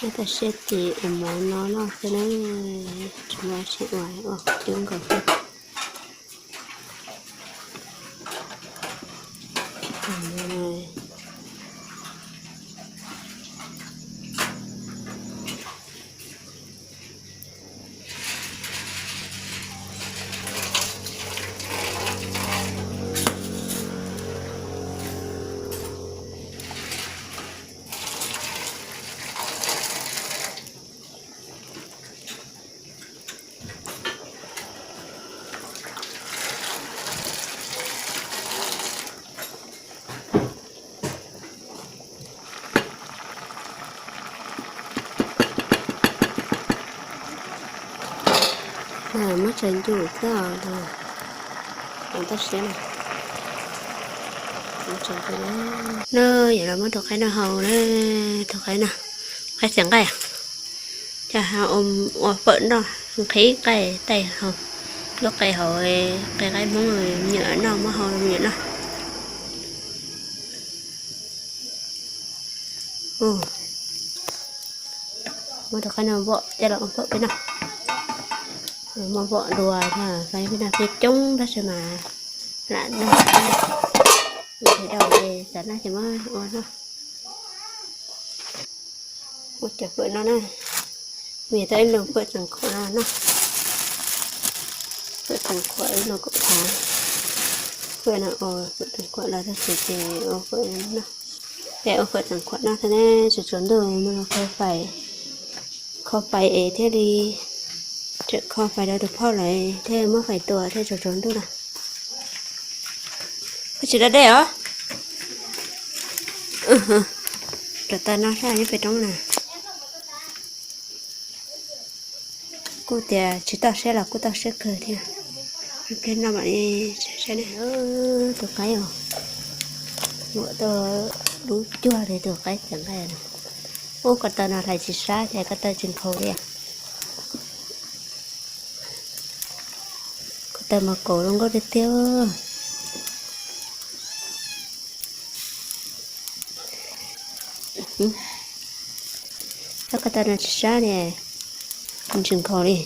Noj tau siab ces ua mov no noj xwb na, tsis muaj dab tsi ua, ua coob nkaus xwb. Muab tsaws ncuj thiab os, tau siab na. No yog los muab tus qaib no hau na, tus qaib no, qaib txiv nqaij, coj ua fawm noj, nqhis nqaij taij hau, lub qe hauv, qe qaib Hmoob me nyuam noj, muab hau me nyuam noj. Muab tus qaib no vom coj los ua fawm peb noj. Muab vom dua thiab, peb noj peb coob tab sis mas lam noj, noj tsis tau, xav noj ces muab ua noj. Ua cov fawm no na, vim tau ib lub fawm tseem khuam no na, fawm tseem khuam ib lub kaum phav, fawm no ua fawm tseem khuam los tag ces ua fawm no, ces ua fawm tseem khuam no thiab ne, tsaus tsaus ntuj mus kho fais, kho fais es thiaj li, kho fais rau tus phauj lawm thiaj muab fais tua thiaj tsaus tsaus ntuj na. Koj tsis da dej os? Rau tau no sab nyob pem roob na. Kuj tias tsis tau siab los kuj tau siab kawg thiab. Pliag no mam li saib ne. Tus qaib os, muam tau dub cuag li tus qaib txiv nqaij no. Ub, ko taw no hlais tsis sab ces ko taw tsis nkhaus li. Ko taw mas kaus zoo nkauj tiag tiag. Tab ko taw no tsis sab li, tsis nkhaus li.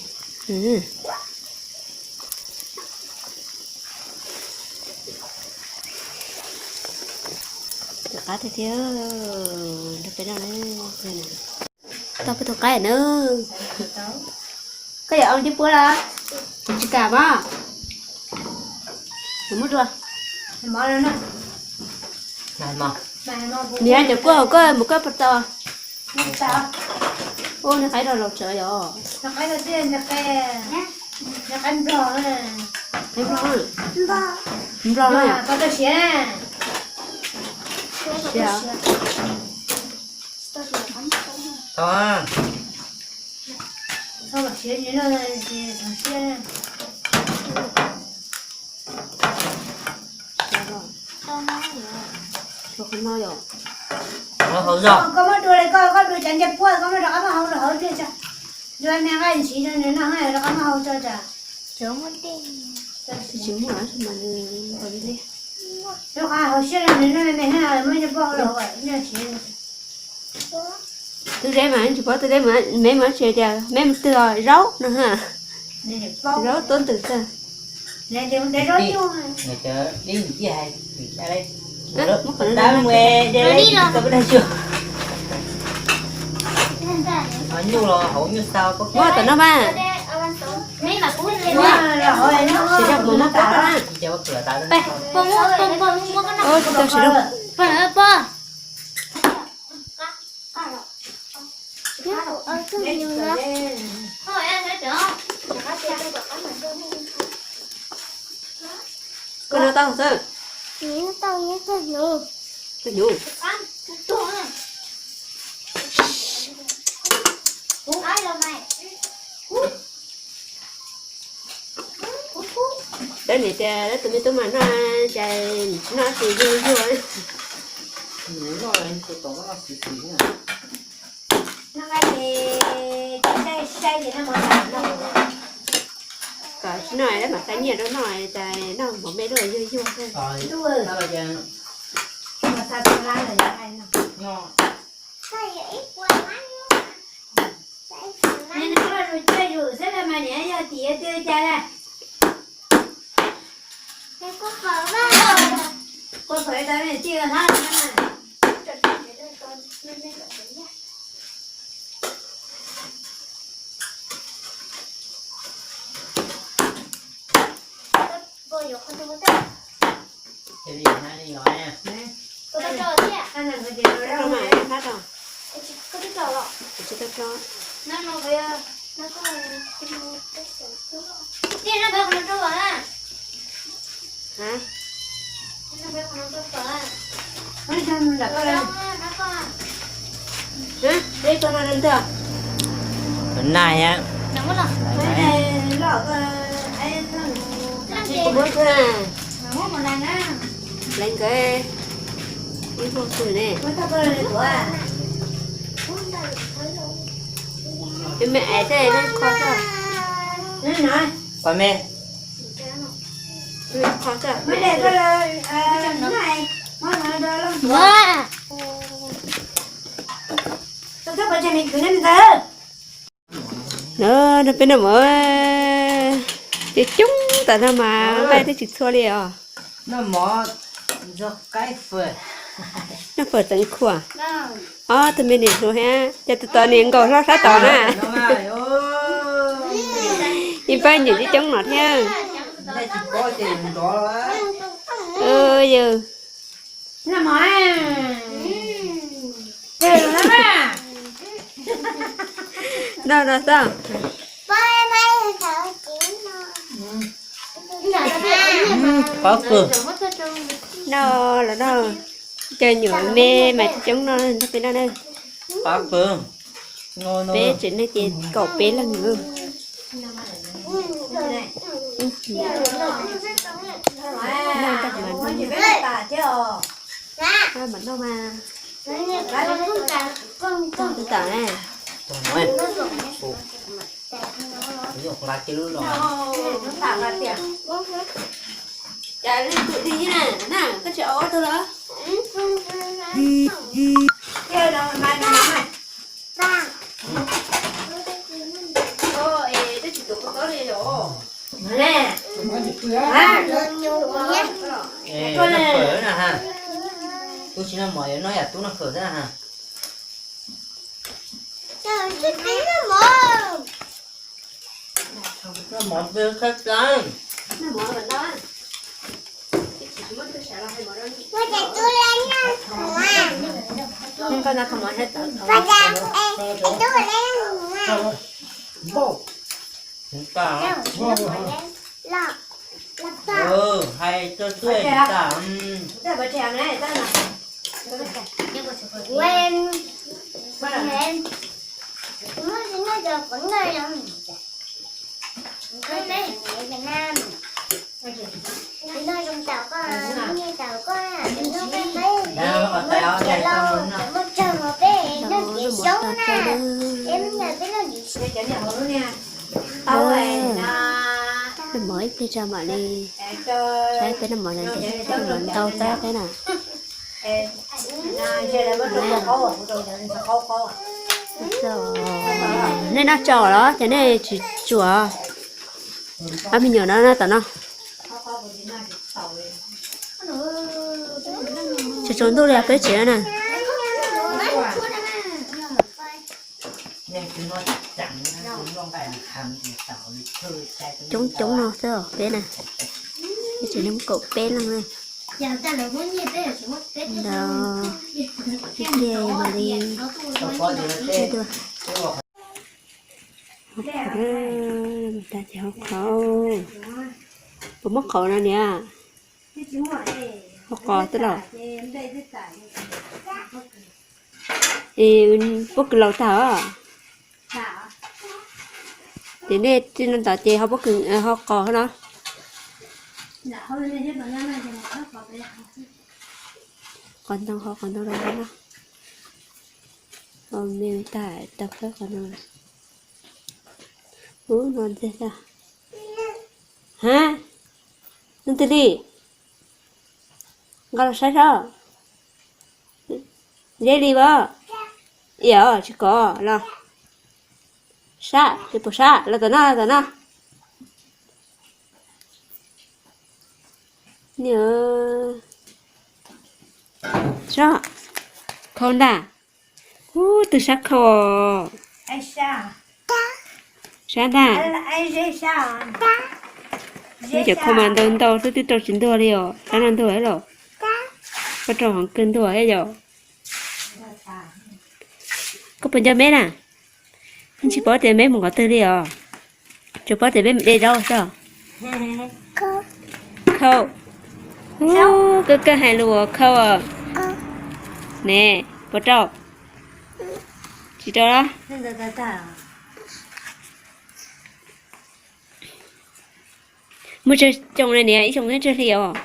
Qab tiag tiag, nrog peb noj na. Tau peb tus qaib na. Koj yuav ua ncej puab los? Tsis kam mas. Muab dua. Niam, cov kua koj mus koj puas tau? Ua nws qaib rau laus tsawv yom. Qaib nplog, nplog na. Siab. Koj muab dua li koj, koj dua cov ncej puab, koj muab rov qab muab hau rau hauv tiag tso. Dua me nqaij ntxiv rau nws noj, rov qab muab hau tso tso. Tsis muaj, lub qab hauv siab no nws noj me me, muab ncej puab hau rau hauv, noj siav. Tus deb mas tsis paub, tus deb mas me mas tsis tias me mus twg os, zaub no ha. Zaub tuab ntws tag. Muab tom no mas. Siv zog mus muab koj na. Tsis tau siv zog. Koj noj tau xwb. Koj hnyuv. Dab nim tias dab tus me tub mas noj, cas noj tsis yuag yuag. Kom tsis noj mas xa nyiaj rau noj, cas noj mov me luaj yuag yuag. Niam yog tim twg cas na? Koj pom tau tij hnab. Nai, leej nkawd ib hmos xwb ne. Me es tej no kho tag. Kho me. No, no peb noj mov coob coob tas no mas nqaij twb tsis txhua li os. Noj fawm tseem khuam. Ob tug me niam hluas thiab, ces tus tod niam nkaum hlob sab tod na. Ib pab niam coob coob no thiab. Yog. No no tau. Qab kawg. No los no, cov nyuam me mas coob no nrog peb noj na. Qab kawg. Peb tsev neeg ces kaum peb leeg. Noj mas noj mas. Tau tam na. Cas leej twg li na, na koj tsis ua tau los? Noj fawm na ha. Tub tsis noj mov yuav noj yam tub noj fawm xwb na ha. Noj mov peb khab plab. Hais txog tuaj tas. Noj mov ib pliag tso mam li saib peb noj mov no ces noj mov ntau tag peb na. Nej noj tsau los ces nej tsis tsuas. Ob me nyuam no noj tom no. Tsis tsaus ntuj li peb tsev na. Coob coob no xwb os peb na. Peb tsev neeg kaum peb leej na. Ntawd ib pliag mam li tuaj. Hauv qhov, mus tag ces hauv qhov. Puas muab qhauv no niam? Hauv qhov xwb los? Es pob kws laus tag os. Ces nej tsis no ntawd ces hauv pob kws, hauv qhov no. Qhov ntoo, hauv qhov ntoo los no. Hauv me tag tau khawb qhov no. Ub, no ntxiag tag. Ha, leej twg li? Nqa los saib seb. Deb li as. Yam tsis kov los. Sab, tus puas sab, los tom no, los tom no. Niam, sab, khau ntag. Ub, tus sab khau os. Sab ntag. Neb cov khau mas ntau ntau xwb twb rau tsis ntuag li os, sab no ntuag los. Koj rau hov kawg ntuag thiab yom. Koj puas nco meb na? Yeej tsis paub tias meb mus qhov twg li os. Tsuas paub tias meb mus de zaub xwb. Khau. Ub, koj kawg hais lus khau os. Ne, puas rau? Tsis rau los? Muaj tsawg xyoo li niam, ib xyoo neb tsawg hli os?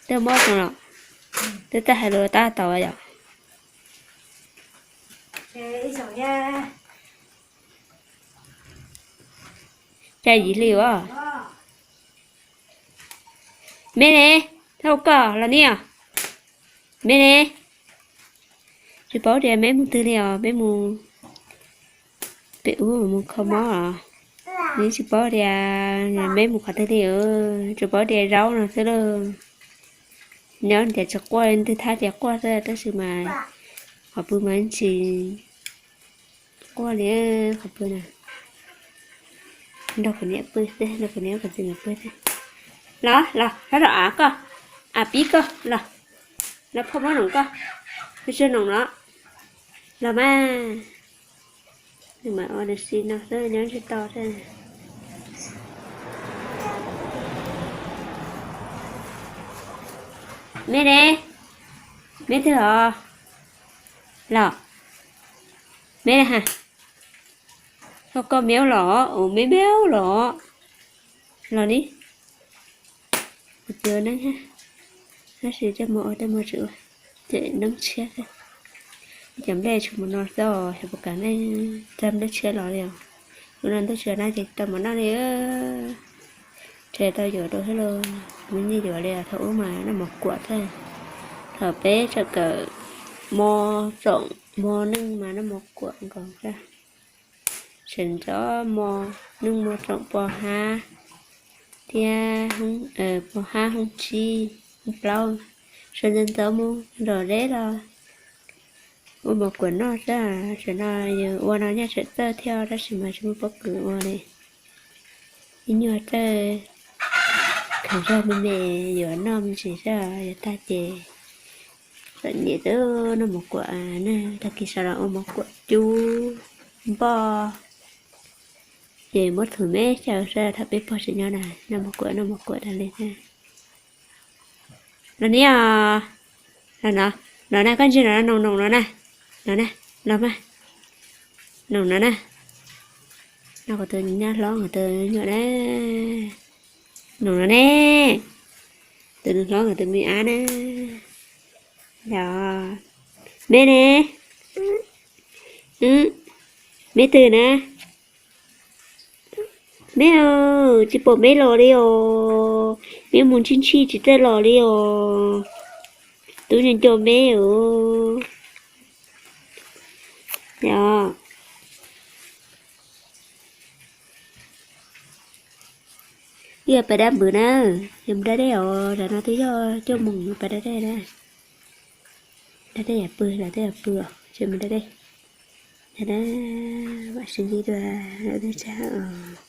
Twb mob xyoo los? Twb txawj hais lus tab tau yom? Cas yim hli os? Meb ne, thauj koj los niam. Meb ne, tsis paub tias meb mus twg li os, meb mus pem ub mus kho mob os. Neb tsis paub tias meb mus qhov twg li, tsuas paub tias zaub no xwb lauj. Nyob tias tsis quaj, twb thab tias quaj xwb tab sis mas qhov pw mas tsis quaj li qhov pw na. Nrog kuv niam pw xwb, nrog kuv niam kuv txiv nkawd pw xwb. Los los, rov rau av koj, av pib koj los, los phoj mob noom koj, peb tsawg noom no, los mas. Nws mas ua nws si no xwb nyob tsis tau xwb. Meb ne, meb twg os? Los, meb na ha. Koj koj mev los, ua meb mev los. Los li. Kuv txiv ua neeb thiab, tab sis coj mus ua tej muag tsis ua, ces nrog tshiab xwb. Cov nplej tshuav mus no xwb, xyov puas kam nplej, coj nplej tshiab los li os. Ua no ntuj tsis nag ces tau mov noj li. Ces tau yuav rau thiab lauj, muaj nyiaj yuav li os, thaum ub mas noj mov kuam xwb. Thaum peb tseem kawm mos tsoom mos neej mas noj mov kuam nkaus xwb. Tseem nrog mos neej mos tsoom pos hab thiab pos hab hoob tsib hoob plaub, sawv ntxov ntxov mus nrog deb los ua mov kuam noj xwb. Tam no yus ua no nyaj tseem txawj thiab tab sis mas tsis muaj pob kws ua li. Ib nyuag txawj khaws zog me me yuav noj me ntsis xwb, yuav tag ces txom nyem xwb noj mov kuam ne. Tag kis sawv los ua mov kuam cub npoj, ces muab thum me xyaw xwb thaum peb pog tseem nyob na, noj mov kuam noj mov kuam tas li xwb. Los niam, los no, los na, koj ntsia no, noom noom no na, los na, los mas, noom no na, no kuv tus nyab hlob kuv tus nyuam na, noom no ne, tus nus hlob kuv tus me ab na, yog, meb ne, meb twg na? Meb, tsis pom meb los li os, meb mus ntshij ntshij tsis txawj los li os, tub nco nco meb os. Yog, ib yam pais dab npwm na, yog mus da dej os, tam no twb yog cuaj moos pais da dej na. Da dej yam pw los twb yog pw os, tsis mus da dej. Yog na, mam sib ntsib dua lwm zaug os.